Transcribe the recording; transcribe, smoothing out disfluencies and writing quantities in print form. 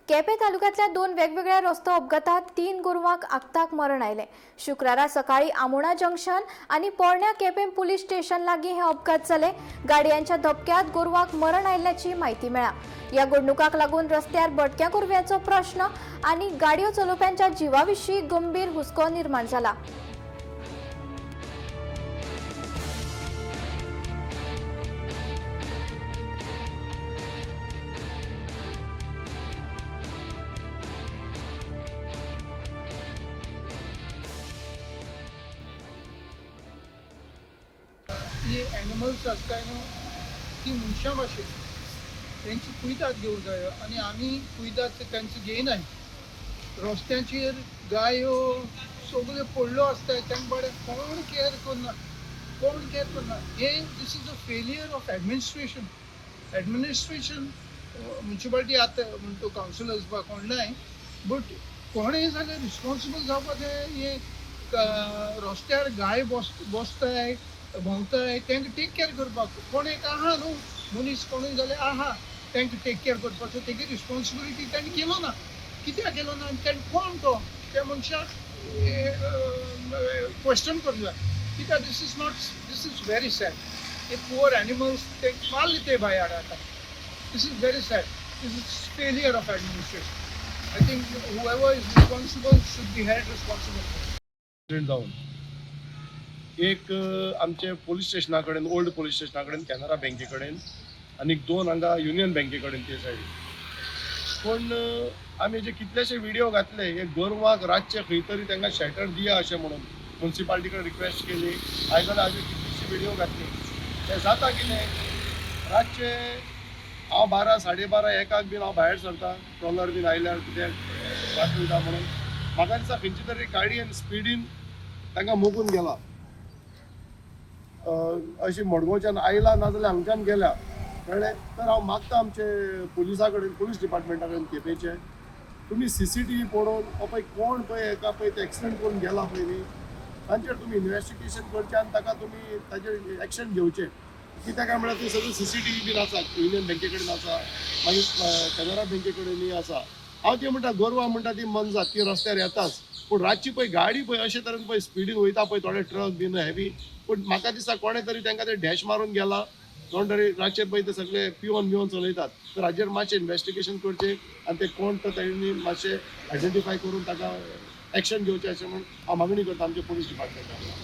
केपें तालुक्यांतल्या दोन वेगवेगळ्या रस्तो अपघातात 3 गोरवांक आक्ताक मरण आयलें. शुक्रारा सकाळी आमोणा जंक्शन आनी पोरण्या केपें पुलीस स्टेशन लागीं हे अपघात जाले. गाडयांच्या धपक्यांत गोरवांक मरण आयिल्ल्याची म्हायती मेळ्ळा. ह्या घडणुकाक लागून रस्त्यार भटक्या गोरव्यांचो प्रश्न आनी गाडयो चलोवप्यांच्या जिवा विशीं गंभीर हुस्को निर्माण जाला. ही एनिमल्स आसताय न्हू ती मनशां भाशेन तेंची कुयदाद घेवंक जायो आनी आमी कुयदाद तेंची घेयनाय. रस्त्यांचेर गायो सगल्यो पडल्यो आसताय, तांकां बाबडे कोण केअर करना, कोण केअर करना. हें this is a failure of administration. Administration municipality आतां म्हणटा कावन्सिलर्स बा कोण नाय, बट कोणें जाल्यार रिस्पोन्सिबल जावपाक जाय. हें रस्त्यार गाय बसताय भोंवताय तांकां टेक केअर करपाक कोण एक आहा न्हू मनीस कोणूय जाल्यार आहा, तांकां टेक केअर करपाचो तेगी रिस्पोन्सिबिलिटी ताणें केलो ना. कित्याक केलो ना आनी ताणें कोण तो त्या मनशाक क्वेश्चन करूंक जाय. कित्याक this is not, this is very sad. हे पुअर एनिमल्स ते मारले ते भायर आतां. This is very sad. This is failure of administration. I think whoever is responsible should be held responsible. Accident जावन एक आमचे पोलीस स्टेशना कडेन, ओल्ड पोलीस स्टेशना कडेन, कॅनरा बँके कडेन आनी 2 हांगा युनियन बँके कडेन ते सायडीन. पूण आमी जे कितलेशे व्हिडियो घातले हे गोरवांक रातचे खंय तरी तांकां शेटर दिया अशें म्हणून मुन्सिपाल्टी कडेन रिक्वेस्ट केली. आयज जाल्यार हाजे कितलीशी व्हिडियो घातली. ते जाता कितें, रातचे हांव 12 12:30 एकाक बीन हांव भायर सरता, ट्रॉलर बीन आयल्यार कितें वाट वयता म्हणून. म्हाका दिसता खंयची तरी गाडयेन स्पिडीन तांकां मोगून गेला, अशी मडगांवच्यान आयला ना जाल्यार हांगच्यान गेल्या, कळ्ळें. तर हांव मागता आमचे पुलिसा कडेन, पुलीस डिपार्टमेंटा कडेन केपेंचे, तुमी CCTV पळोवन हो पळय कोण पळय हेका पळय ते एक्सिडंट करून गेला पळय न्ही, तांचेर तुमी इन्वेस्टिगेशन करचें आनी ताका तुमी ताचेर एक्शन घेवचें. कित्याक काय म्हळ्यार ते सगळे CCTV बीन आसा, युनियन बँके कडेन आसा, मागीर कॅनरा बँके कडेनूय आसा. हांव ती म्हणटा गोरवां म्हणटा ती मनजात ती रस्त्यार येताच, पूण रातची पळय गाडी पळय अशे तरेन पळय स्पिडीन वयता पळय, थोडे ट्रक बीन हेवी, पूण म्हाका दिसता कोणें तरी तांकां ते डॅश मारून गेला, कोण तरी रातचे पळय ते सगळे पिवन बिवन चलयतात. तर हाजेर मातशें इन्वेस्टिगेशन करचें आनी ते कोण तो तेणी मातशें आयडेंटिफाय करून ताका एक्शन घेवचें अशें म्हूण हांव मागणी करता आमच्या पुलीस डिपार्टमेंटाक.